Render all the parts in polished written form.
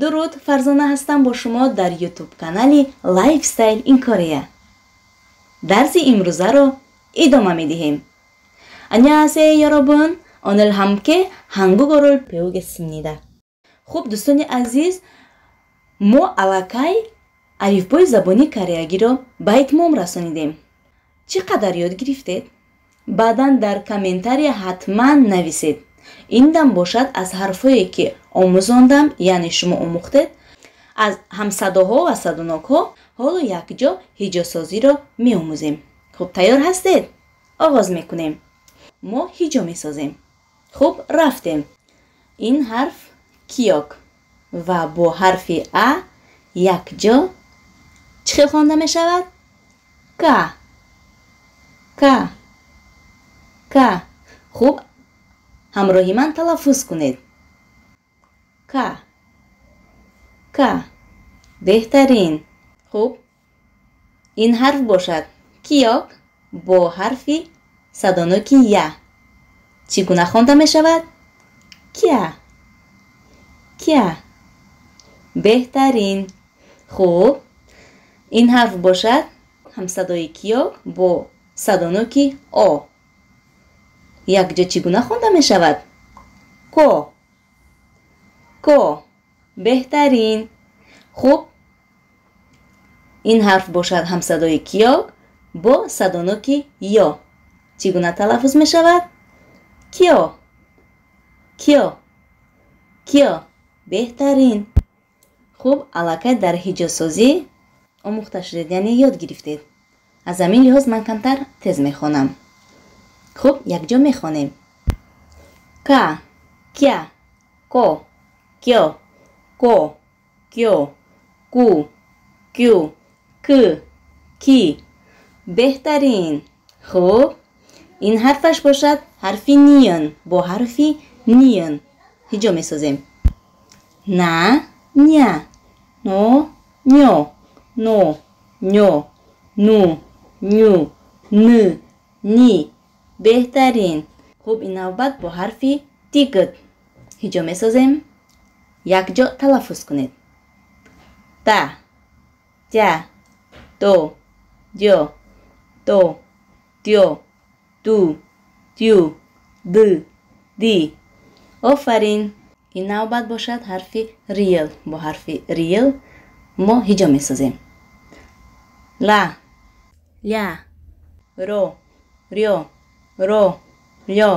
Дуруд, Фарзона ҳастам бо шумо дар YouTube канали Lifestyle in Korea. Дарси имрӯзаро идома медиҳем. 안녕하세요, 여러분. 오늘 함께 한국어를 배우겠습니다. Хуб, дӯстони азиз, мо аллакай алифбои забони кореягиро ба итмом расонидем. Чӣ қадар ёд гирифтед? Баъдан дар комментария ҳатман нависед. Ин дам бошад аз ҳарфҳое ки омӯзондам, яъне шумо омӯхтед, аз ҳамсадоҳо ва садонокҳо ҳоло якҷо ҳиҷосозиро меомӯзем. Хуб, тайёр ҳастед? Оғоз мекунем. Мо ҳиҷо месозем. Хуб, рафтем. Ин ҳарф киёк ва бо ҳарфи а якҷо чӣ хел хонда мешавад? Ка, ка, ка. Хуб, ҳамроҳи ман талаффуз кунед. Ка, ка. Беҳтарин. Хуб, ин ҳарф бошад киёк бо ҳарфи садоноки я. Чӣ гуна хонда мешавад? Кя, кя. Беҳтарин. Хуб, ин ҳарф бошад ҳамсадои киёк бо садоноки о. Якҷо чӣ гуна хонда мешавад? Ко, ко. Беҳтарин. Хуб, ин ҳарф бошад ҳамсадои киёк бо садоноки ё. Чӣ гуна талаффуз мешавад? Киё, киё, киё. Беҳтарин. Хуб, аллакай дар ҳиҷосозӣ омӯхта шудед, яъне ёд гирифтед. Аз ҳамин лиҳоз ман камтар тез мехонам. Хуб, якҷо мехонем. Ка, кя, ко, кё, ко, кё, ку, кю, к, ки. Беҳтарин. Хуб, ин ҳарфаш бошад ҳарфи ниён. Бо ҳарфи ниён ҳиҷо месозем. На, ня, но, нё, но, нё, ну, ню, н, ни. Беҳтарин. Хуб, ин навбат бо ҳарфи тигт ҳиҷо месозем. Якҷо талаффуз кунед. Та, тя, то, дё, то, тё, ту, тю, д, ди. Офарин. Ин навбат бошад ҳарфи риел. Бо ҳарфи риел мо ҳиҷо месозем. Ла, ля, ро, рё, ро, лё,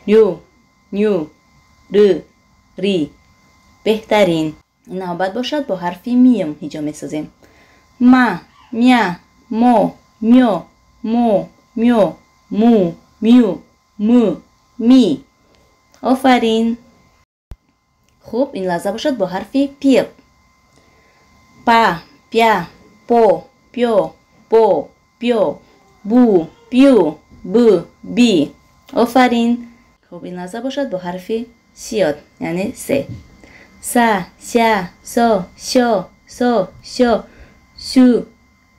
ю, ню, р, ри. Беҳтарин. Ин навбат бошад бо ҳарфи мием ҳиҷо месозем. Ма, мя, мо, мё, мо, мё, му, мю, м, ми. Офарин. Хуб, ин лаҳза бошад бо ҳарфи пип. Па, пя, по, пё, по, пё, бу, пю, б, би. Офарин. Хуб, ин лаҳза бошад бо ҳарфи сиёд, яъне се. Са, ся, со, сё, со, сё, сю,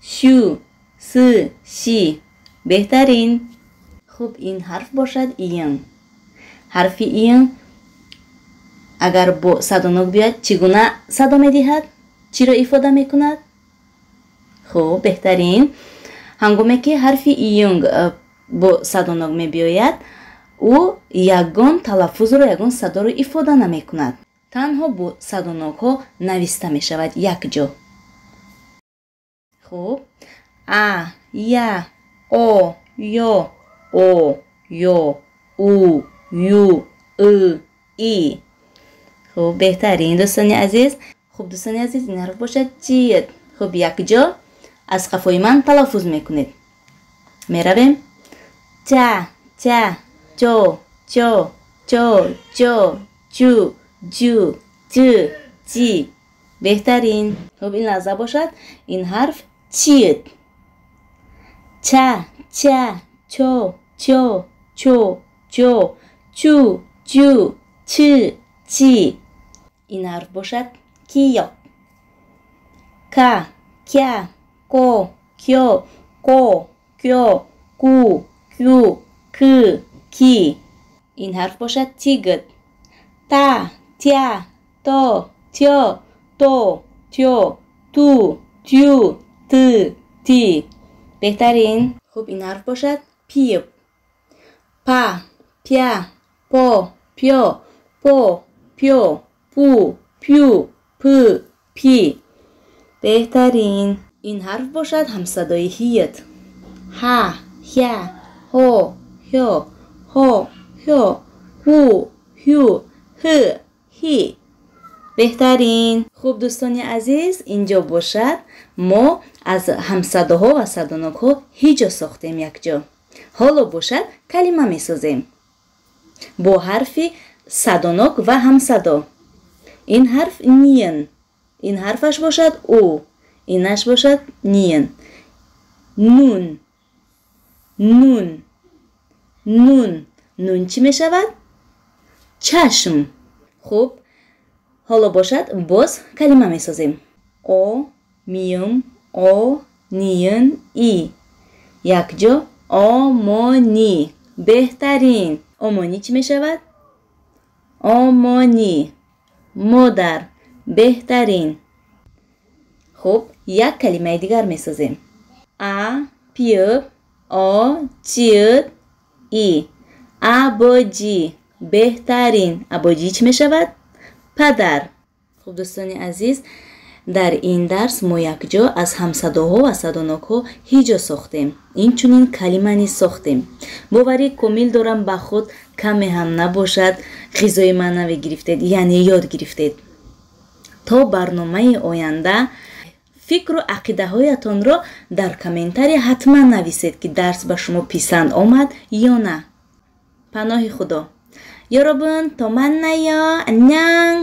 сю, с, си. Беҳтарин. Хуб, ин ҳарф бошад иин. Ҳарфи иин агар бо садонок биёяд, чӣ гуна садо медиҳад? Чиро ифода мекунад? Хуб, беҳтарин. Ҳангоме ки ҳарфи июнг бо садонок мебиёяд, ӯ ягон талаффузро, ягон садоро ифода намекунад. Танҳо бо садонокҳо нависта мешавад якҷо. Хуб, а, я, о, ё, о, ё, у, ю, ы, и. Хуб, беҳтарин, дӯстони азиз. Хуб, дӯстони азиз, ин ҳарф бошад чиет. Хуб, якҷо аз қафои ман талаффуз мекунед. Меравем. Ча, ча, чо, чо, чо, чо, чу, ҷу, т, чи. Беҳтарин. Хуб, ин лаҳза бошад ин ҳарф чиет. Ча, ча, чо, чо, чо, чо, чу, чу, ч, чи. Ин ҳарф бошад киё. Ка, кя, ко, кё, ко, кё, ку, кю, к, ки. Ин ҳарф бошад тигт. Та, тя, то, тё, То, тё, ту, тю, т, ти. Беҳтарин. Хуб, ин ҳарф бошад пип. Па, пя, по, пё, по, пё, пу, пю, п, пи. Беҳтарин. Ин ҳарф бошад ҳамсадои ҳият. Ҳа, ҳя, ҳо, ҳё, ҳо, ҳё, ҳу, ҳю, ҳ, ҳи. Беҳтарин. Хуб, дӯстони азиз, инҷо бошад мо аз ҳамсадоҳо ва садонокҳо ҳиҷо сохтем якҷо. Ҳоло бошад калима месозем бо ҳарфи садонок ва ҳамсадо. Ин ҳарф ниен, ин ҳарфаш бошад у, инаш бошад ниен. Нун, нун, нун. Нун чӣ мешавад? Чашм. Хуб, ҳоло бошад боз калима месозем. О, миюм, о, ниюн, и. Якҷо омонӣ. Беҳтарин. Омонӣ чӣ мешавад? Омонӣ. Модар. Беҳтарин. Хуб, як калимаи дигар месозем. А, п, о, ч, и. Абоҷӣ. Беҳтарин. Абоҷӣ чӣ мешавад? Падар. Хуб, дӯстони азиз, дар ин дарс мо якҷо аз ҳамсадоҳо ва садонокҳо ҳиҷо сохтем, инчунин калима низ сохтем. Боварӣ комил дорам, ба худ каме ҳам набошад ғизои маънавӣ гирифтед, яъне ёд гирифтед. То барномаи оянда фикру ақидаҳоятонро дар комментария ҳатман нависед, ки дарс ба шумо писанд омад ё на. Паноҳи Худо. Ёробун, то маннайо. Аннян.